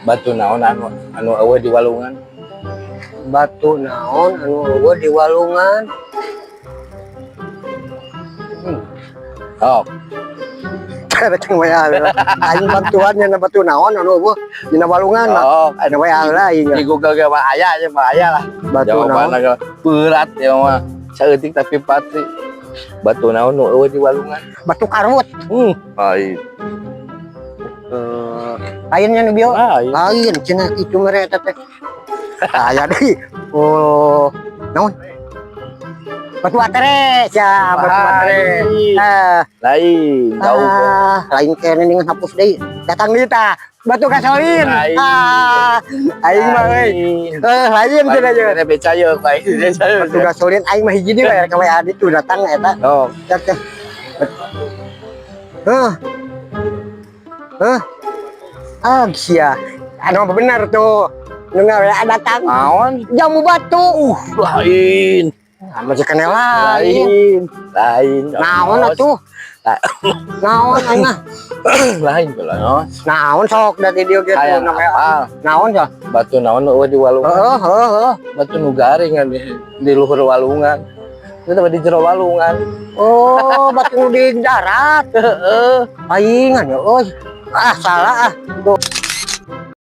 Batu naon anu anu euweuh di walungan? Batu naon anu euweuh di walungan? Oh. Rek WA lah. Aing bantuannya na batu naon anu euweuh dina walungan mah. Oh. Anu WA lah aing. Di Google ge mah aya aja mah, aya lah. Batu naon? Jawabanna ge berat ya mah. Saeutik tapi pasti. Batu naon nu euweuh di walungan? Batu karut. Lain. Eh, lainnya nu bieu. Lain. Lain cenah itu mere eta teh. Aya deui. Oh, naon? Batu atere, sia batu atere. Lain. Ah, Lain, jauh. ah, lain kene dengan hapus deui. Datang deui tah. Batu gasolin. Lain. Ah, aing mah euy. Lain. Eh, lain cenah jeung. Lain percaya, lain percaya. Batu gasolin aing mah hiji deui we ka WA ditu datang eta. Oh, Teh. Hah. Hah. Ah, sia. Anu bener tuh. Nu WA datang. Naon? Jamu batu. Lain. Ah, masih kena lain. Lain. Lain. Naon atuh? Naon aing mah? Lain pula, no. Naon sok dari dia gitu Hayang namanya. Apal. Naon ya? Batu naon nu euweuh di walungan? Heeh, heeh. Batu nu garing kan di luhur walungan. Itu di jero walungan. Oh, batu nu di darat. Heeh. Paingan ya, euy. Ah, salah ah. Tuh.